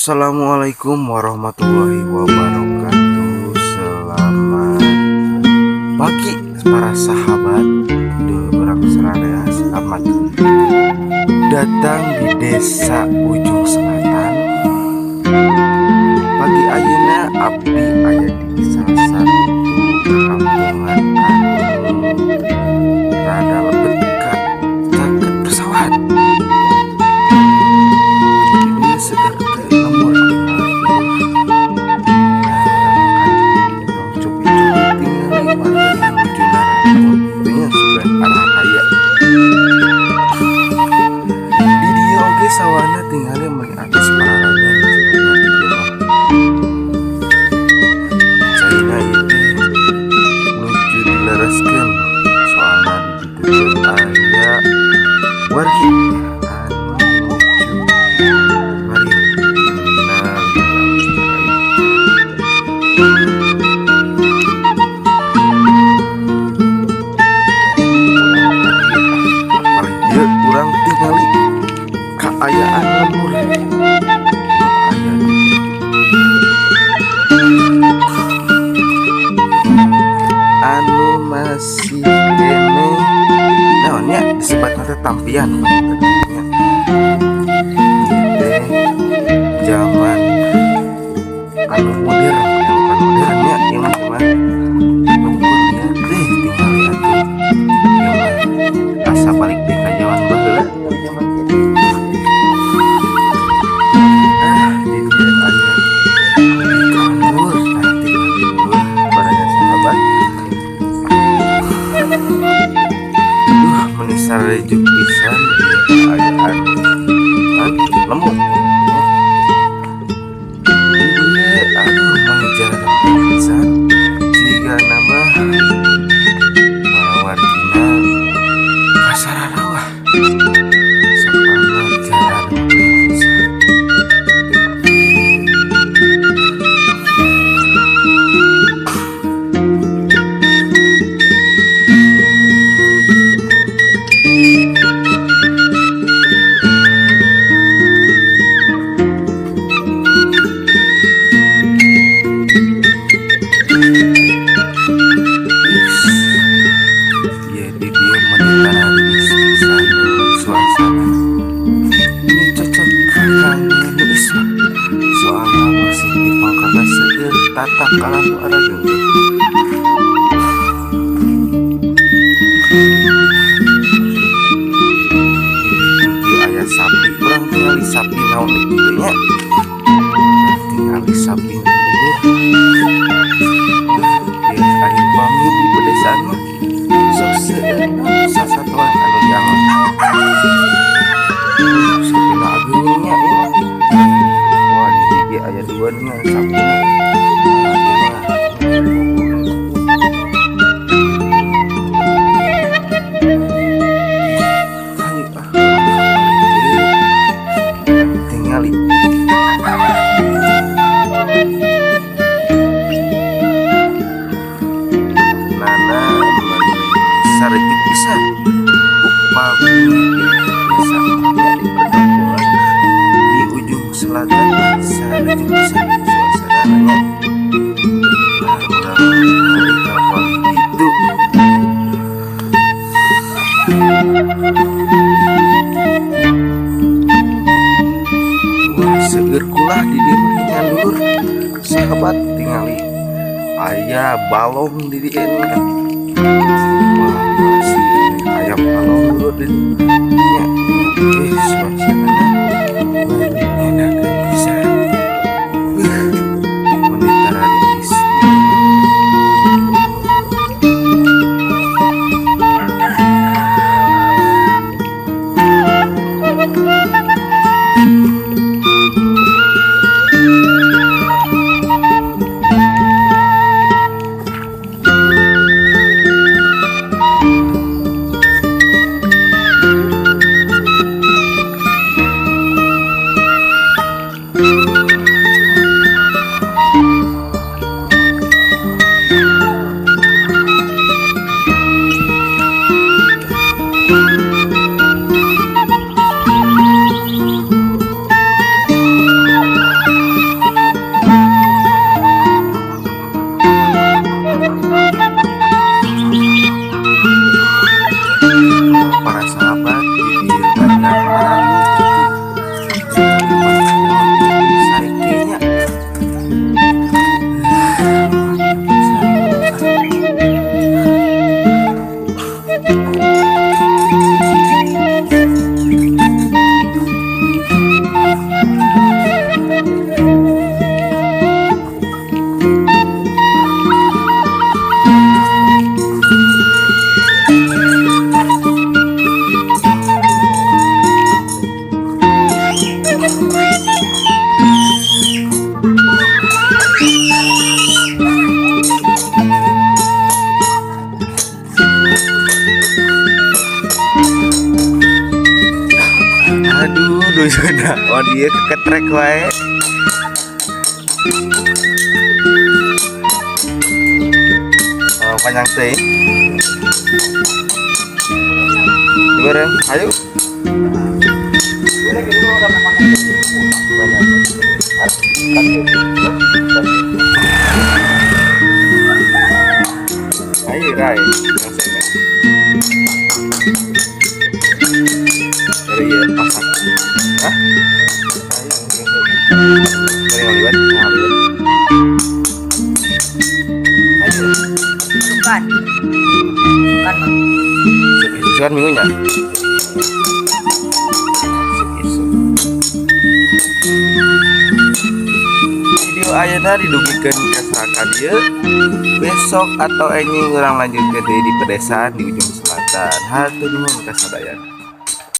Assalamualaikum warahmatullahi wabarakatuh. Selamat pagi para sahabat Dulur Seraya. Selamat datang di Desa Ujung Selatan. Pagi ayeuna abdi aya di salah satu perkampungan anu rada lebet ka caket persawahan. Di dieu seueur teh lembur. Nah, cupi-cupi tingali warga nuju narampot nya sugan arah aya. Di dieu oge sawahna tingali meuni atos pararaden cenah di dieu mah. Caina ieu teh nuju dilereskeun, soalna di ditu teh aya wargi anu nuju mariung dina bidang cai. Urang ka dieu ah, apalagi ieu urang tingali kaayaan lembur nu aya di ditu anu masih keneh naon nya disebutna teh tampian nya. Ieu teh zaman anu modern, bukan modern nya, ieu mah cuman lembur lieur teh. Tingali atuh, ieu mah asa balik deui ka zaman baheula ningali zaman kieu. Ah, di dieu aya lembur. Nah, tingali dulur, baraya sahabat. Duh, meuni sarejuk pisan ieu kaayaan an lembur nya. Di dieu, aduh, mangjarem pisan jigana mah para wargina kasararawah, soalna jarang pisan. Ieu di dieu meuni tararis pisan suasana. Ini cocok kangge niis mah, soalna masih di pangkalna seueur tatangkalan nu arageng teh. Di ditu ge aya sapi, urang tingali sapi naon di ditu nya. Urang tingali sapina dulur. Ieu aya pami di pedesaan mah sok seueur sasatoan anu diangon. Sapina ageung nya ieu mah. Wah, di dieu ge aya dua nya sapina. Nah, ieu mah hayu ah, urang ka palih deui. Tingali nana meuni sarejuk pisan upami di desa mah nya, di perkampungan di Ujung Selatan mah sarejuk pisan suasanana nya. Nah, urang tingali ka palih ditu. Wah, seueur kulah di dieu mah nya dulur sahabat. Tingali aya balong di dieu nya. Wah, masih aya balong dulur di dieu nya. Ih, suasanana meuni ngenakeun pisan. Meuni tararis. Oh, dia keketrek wae. Oh, panjang teh. Bareng, ayo. Ayo, Rai. Dari ya pasak. Hah? Ayo, ngaliwat, ngaliwat. Ayo. Bukan. Bukan, Bang. Kan minggunya. Video ayeuna didugikeun ka sakadieu. Besok atau enjing urang lanjutkeun deui di pedesaan di ujung selatan. Hatur nuhun ka sadayana.